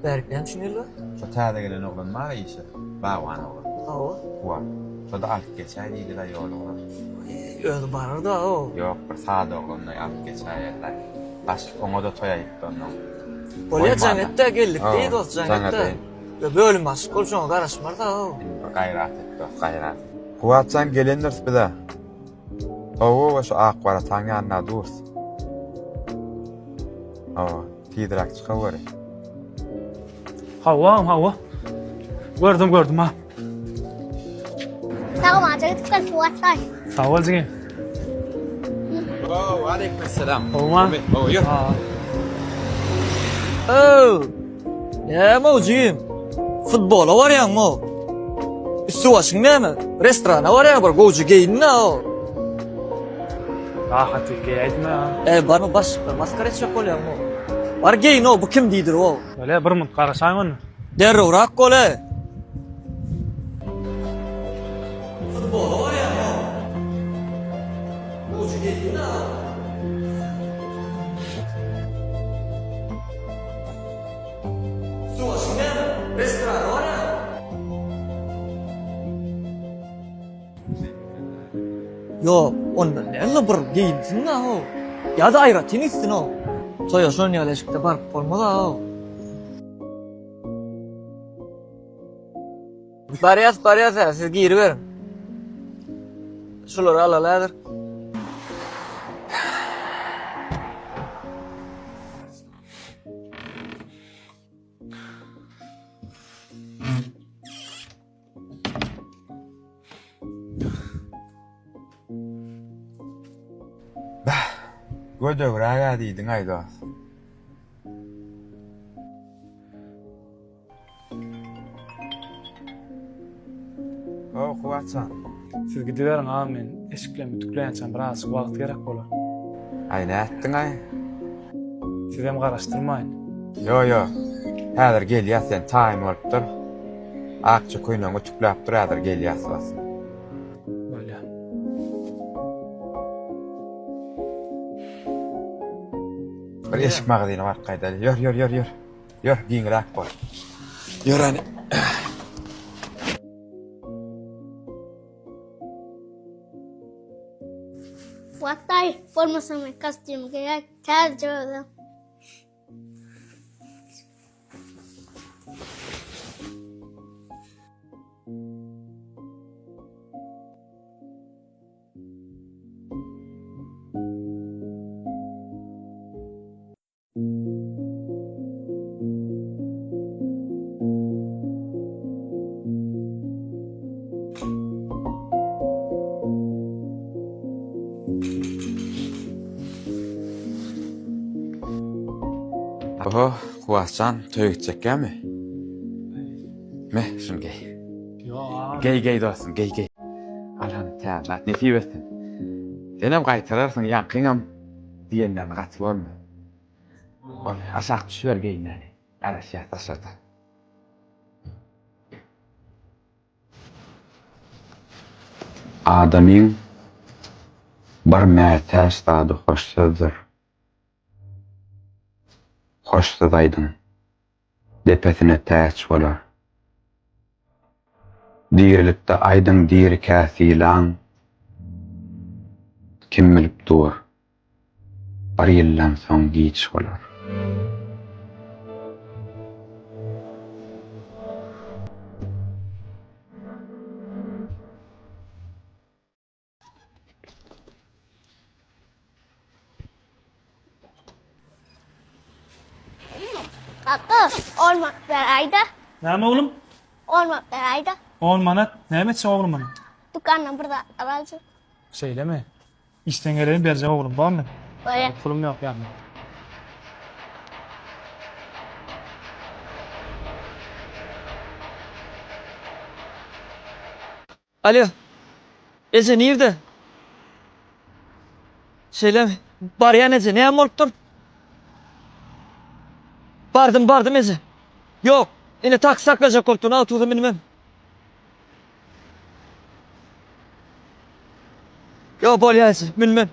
Bärik näme üçin geldi? Şo täze gelen oglan bar işe. Bagban oglan. Hawa. Kuwat. Şo-da alyp geçäý diýdiler ýoluňa. Özi barar-da o. Ýok, bir sada oglanlaý alyp geçäýerler. Başlyk oňa-da toý aýypdy onnoň. Bolýa jaň et-de geldik diý dost jaň et-de. Bölüm başlyk bolup şoňa garaşmarys-a. Indi bir gaýrat et dost, gaýrat et. Kuwatjan gelendiris biz-ä. Hawa, şu ak warataň ýanynda durus. Hawa, tizräk çykaweri. Hawa, hawa. Gördüm, gördüm ha. Sag bol, gidip gel Kuwatjan. Sag bol jigim. Waleýkim Hawa. Hawa, ýör. Ow! Näme-ow jigim? Futbola barýaňmy-ow? Üsti-başyň näme? Restorana barýaň bir gowja geýin-dä-ow. Rahat geýäýdim-ä. Eý, barmy başlyklar maskara etjek bolýaňmy-ow? Bar geýin-ow, bu kim diýdir-ow? Bolýa, bir minut garaşaýyň onda. Derrewrak bol-eý. Futbola barýaňmy-ow? Gowja geýin-dä-ow. Suwaşyň näme? Restorana barýaňmy? Ýok, onda näme bir geýinsin-dä-ow. Ýa-da aýratyn gitsin-ow. Toýa şon ýaly eşikde baryp bolmaz-a-ow. Barýas, barýas hä, siz giriberiň. Şulary alaly häzir. Bäh, gödegräg-ä diýdiň-aý dost. Hawa, Kuwat jan. Siz gidiberiň agam men eşiklerimi ütükleýänçäm birazajyk wagt gerek bolar. Aý nätdiň-aý? Sizem garaşdyrmaýyn. Ýo ýo. Häzir gelýäs sen taýyn bolup dur. Akja köýnegiňi ütükläp dur häzir gelýäs dostum. Bolýa. Bir eşik magazyna baryp gaýdaly. Ýör ýör ýör ýör. Ýör, giňräk bol. Ýör hany. Wataý, bolmasa men kostýum geýäý, täzeje özem. Oho, Kuwasjan, toýa gitjekkämi? Me, şuny geý. Ýok. Geý, geý dostum, geý, geý. Al hany, täze zat nesip etsin. Senem gaýtararsyň, ýaňkyňam diýenlerini gaty görme. Bol, aşak düşüber geýinäli. Garaşýas daşarda. Adamyň bir mätäç zady hoş sözdür. Hoş söz aýdyň, depesine täç bolar. Dirilikde aýdyň dirikä sylaň, kim bilip dur. Bir ýyldan soň giç bolar. Kaka, on manat beräýdä. Näme oglum? On manat beräýdä. On manat? Näme etjek oglum muny? Dükandan bir zatlar aljak. Şeýlemi? Işden geleýin berjek oglum bormy? Bolýar. Pulum ýok ýanymda. Alo. Eje nirde? Şeýlemi? Barýan eje, näme bolupdyr? Bardym, bardym eje. Ýok, ine taksi saklajak bolup durun, awtobusa münmem. Ýok, bolýa eje, münmem.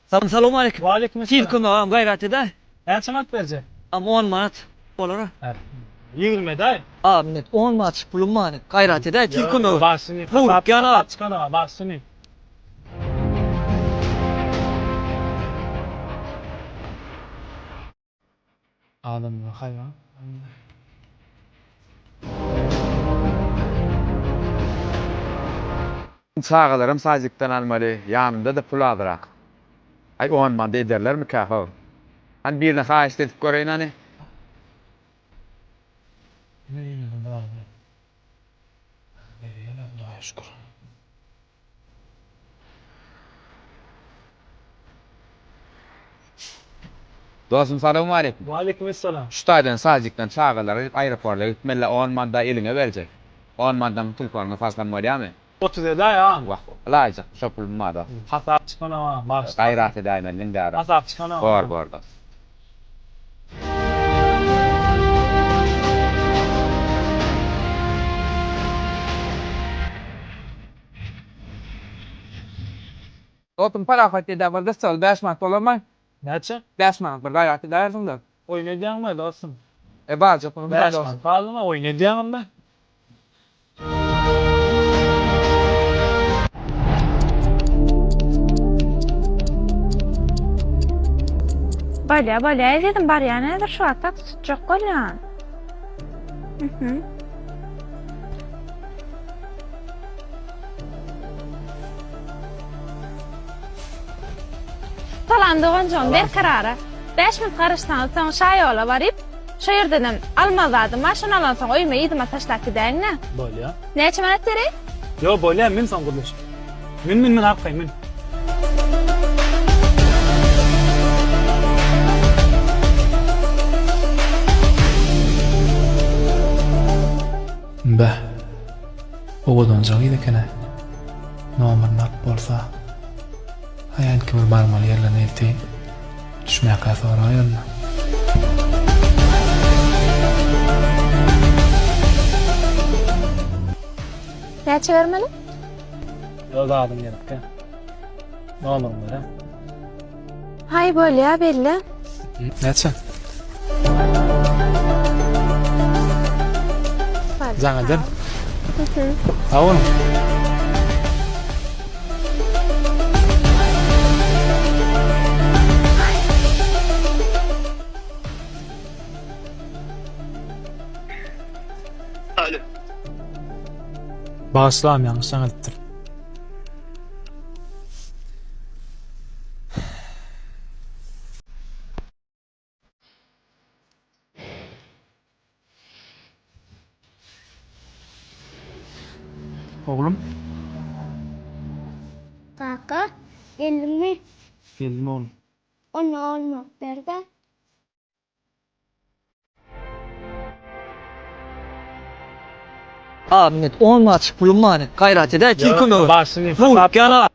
Salam salowmaleýkim. Waleýkim Tiz essalam. kömek agam gaýrat edäý. Näçe manat berjek? Agam on manat bolara. 20 edäý. Agam minnet on manatjyk pulum bar indi. Gaýrat edäý tiz kömek. Başyny Howlukýan agam. Çykan aga başyny. Adamlar haýwan. Çagalaram sadikden almaly, ýanymda-da pul azrak. Aý on manat ederlermikä how? Hany birine haýyşt edip göreýin hany. Dostum salowmaleýkim. Waleýkim essalam. Şu taýdan sadikden çagalary alyp aeroporta gitmeli on manada eliňe berjek. On manadam telefonyňa salsam bolýamy? 30 edäý agam. Wah, ylaýjak şo pulum bar dostum. Hasap çykan agam bagyşla. Gaýrat edäýmeliň däl. Hasap çykan agam. Bor bor dost. Dostum parahat edä bir gyssaly 5 manat bolarmy? Näçe? 5 manat bir gaýrat edäýersiň-de. Oýun edýäňmi dostum? E barjak pulum 5 manat galdymy oýun edýäňmi? Bolýa, bolýa ezizim, barýan häzir şu wagt taksi tutjak bolýan. Mhm. Salam doganjygym, berkarara. 5 minut garaşsaňyz soň şaýola baryp, şo ýerdenem almaly zadym bar, şony alansoň öýüme yzyma taşlap gidäýiň-dä. Bolýa. Näçe manat gerek? Ýok, bolýa, min soň gürleşip. Min, min, min arkaýyn min. Beh, owadanja gyz eken-ä. Nomerini alyp bolsa, haýan ikimiz barmaly ýerlerine elteýin. Düşmäkä soraýaryn-da. Näçe bermeli? Ýok, zadyň gerekkä. Nomerini ber-ä. Haý, bolýa, belli. Näçe? Jaň ederin. Sag boluň. Bagyşlam ýalňyş jaň edipdir. Oglum. Kaka, geldiňmi? Geldim oglum. Onda olmak ber-de. Agam minnet on manatjyk pulum bar indi. Gaýrat edäý tiz kömek. Başyny Howlukýan agam.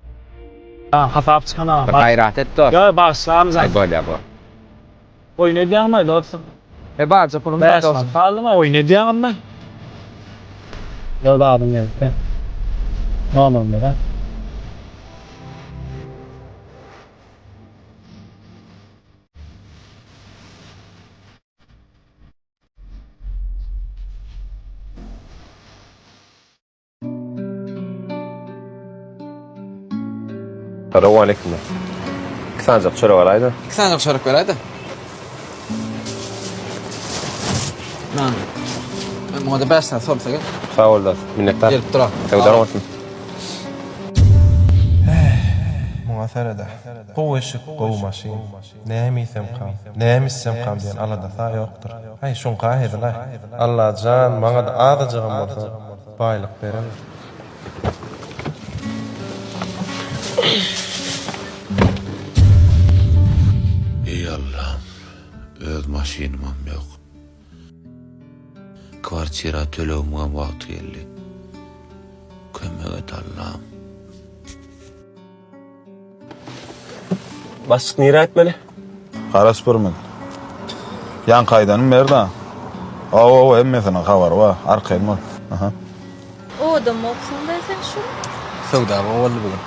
Hasap çykan agam. Bir gaýrat et dost. Ýok, bagyşlam Aý bolýa bor. Oýun edýäňmi dostum? E barja pulum bar 5 dostum. manat galdymy oýun edýäňmi? Ýok, zadyň gerekkä. Nomerini ber-ä. Salowmaleýkim. Iki sanjak çörek alaýda. Iki sanjak çörek beräýdä. Nan. Muňa-da 5 sany somsa gel. Sag bol dost. Minnetdar. Gelip durar. Söwdaň bolsun. Muňa seredä. Gowy eşik, gowy maşyn. Näme iýsemkam, näme içsemkam diýen aladasy-a ýokdur. Aý, şuňka hezil-aý. Allajan, maňa-da azajygam bolsa baýlyk bereweri. Eý Allam, öz maşynymam ýok. Kwartira tölegimiňem wagty geldi. Kömek et Allam. Başlyk nirä gitmeli? Garaş bir min. Ýaňky aýdanym ber-da. Hawa, hemmesiniň habary bar. Arkaýyn bol. Aha. Owadan bolupsyň-da sen şu. Söwda gowy boldy bu gün.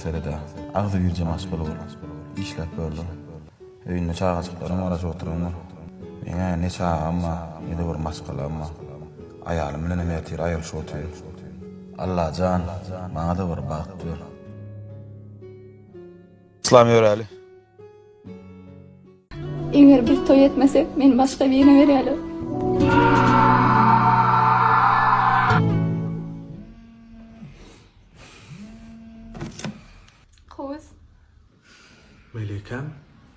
serede. Agzybirje maşgala bolup işläp ýörler. Öýünde çagajyklaram garaşyp oturandyr. Meň-ä ne çagam bar, ne-de bir maşgalam bar. Aýalym bilenem ertir aýrylyşyp otyryn. Allajan, maňa-da bir bagt ber. Yslam ýöräli. Eger biz toý etmesek, meni başga birine berýärler. Kowus. Melikäm,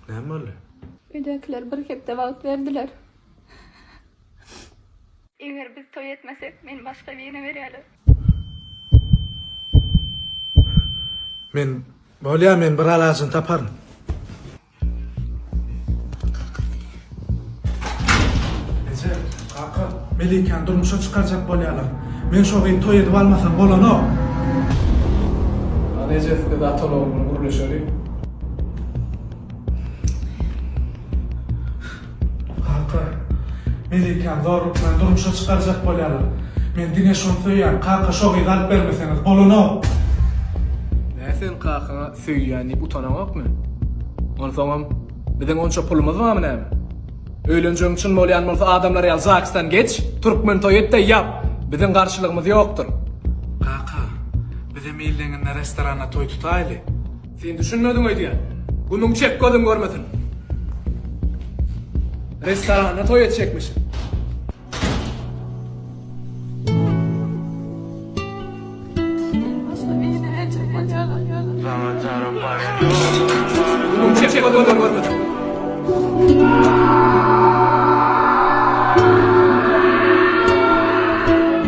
näme boldy? Öýdäkiler bir hepde wagt berdiler. Eger biz toý etmesek, meni başga birine berýärler. Men, bolýa, men bir alajyny taparyn. Eje, kaka, Melikäni durmuşa çykarjak bolýarlar. Men şo gyzy toý edip almasam bolanok. Hany ejesi biz ataly-ogul bilen gürleşeli. Kaka, Melikäni zorluk bilen durmuşa çykarjak bolýarlar. Men diňe şony söýýän. Kaka, şo gyzy alyp bermeseňiz bolanok. Nä sen kakaňa söýýän diýip utanaňokmy? Onsoňam biziň onça pulumyz barmy näme? Öýlenjegiň çyn bolýan bolsa adamlar ýaly ZAGS-dan geç, türkmen toýy et-de ýap. Biziň garşylygymyz ýokdur. Kaka, bizem illeňinde restoranda toý tutaýly. Sen düşünmediň öýdýän. Günüň çek gözüň görmesin. Restoranda toý etjekmişin.